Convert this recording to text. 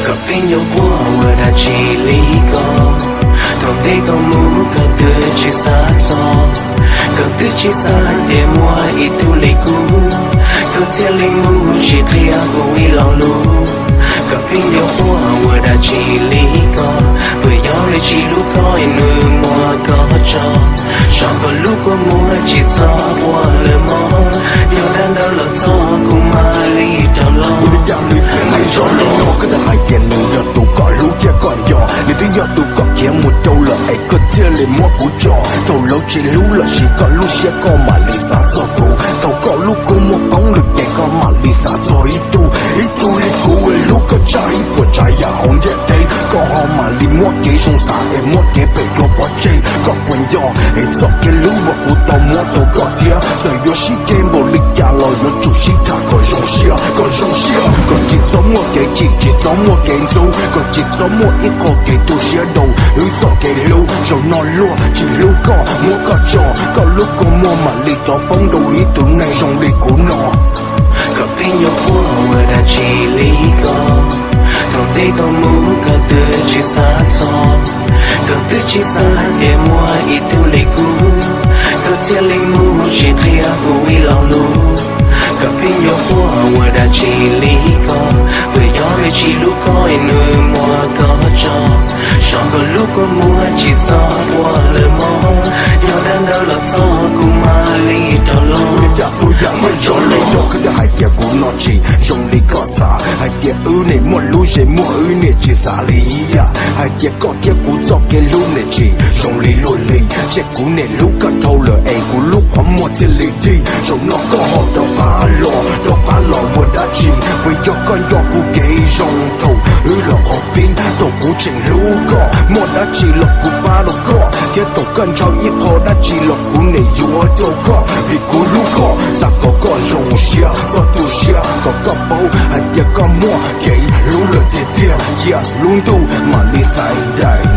Koj pheej yuav ua dab tsi li ko? Thaum ntej koj mus koj twb tsis xav txog, koj twb tsis xav hais tias muaj ib tug li kuv, koj thiaj li mus tsis qhia kuv ib lo lus. Koj pheej yuav ua dab tsi li ko? Puas yog lawv tsis hlub koj es nws muab koj tso, so koj lub kua muag tsis txhob ua lawm mog, yog dab ntawd los txog kuv mam li rov los. Ua li cas nws thiaj li zoo li no? Koj twb hais tias nws yog tus koj hlub thiab koj nco, nws twb yog tus koj khiav mus rau lawm es koj thiaj li muab kuv tso. Thaum lawv tsis hlub lossis koj lub siab koj mam li xav txog kuv, thaum koj lub kua muag poob lawm ces koj mam li xav txog ib tug, ib tug li kuv uas hlub koj tshaj ib puas tsav yam hauv ntiaj teb. Koj ho mam li muab kev zoo xav es muab kev phem coj pov tseg. Koj puas nco es txoj kev hlub uas kuv tau muab rau koj thiab? Txawm yuav sib ceg npaum li cas los yuav tsum sib tham kom zoo siab, kom zoo siab. Koj tsis txhob muaj kev chim, tsis txhob muaj kev ntxub, koj tsis txhob muaj ib qho kev tu siab rau wb txoj kev hlub. Zaum no luag tsis hlub koj, muab koj tso, koj lub kua muag mam li rov poob rau ib tug neeg zoo li kuv no. Koj pheej yuav ua dab tsi li ko? Thaum ntej koj mus koj twb tsis xav txog, koj twb tsis xav hais tias muaj ib tug li kuv, koj thiaj li mus tsis qhia kuv ib lo lus. Koj pheej yuav ua dab tsi li ko? Puas yog lawv tsis hlub koj es nws muab koj tso, so koj lub kua muag tsis txhob ua lawm mog, yog dab ntawd los txog kuv mam li rov los. Ua li cas txhua yam thiaj zoo li no? Koj twb hais tias kuv no tsis zoo li koj xav, hais tias wb niam muaj lub zem muag, wb niam tsis xav li ib yam, hais tias koj thiab kuv txoj kev hlub niam tsis zoo li luag li. Ces kuv niam hlub koj dhau lawm es kuv lub qhov muag thiaj li dig. Zaum no koj ho rov qab los, rov qab los ua dab tsi? Puas yog koj nco kuv kev zoo thaum wb los qhov pib? Thaum kuv tseem hlub koj, muaj dab tsi los kuv pab rau koj, thiab thaum koj ntshaw ib qho dab tsi los kuv niam yuav rau koj. Vim kuv hlub koj, xav kom koj zoo siab, txhob tu siab, kom koj paub hais tias koj muaj kev hlub lawm tiag tiag. Cia lub ntuj mam li xaiv daim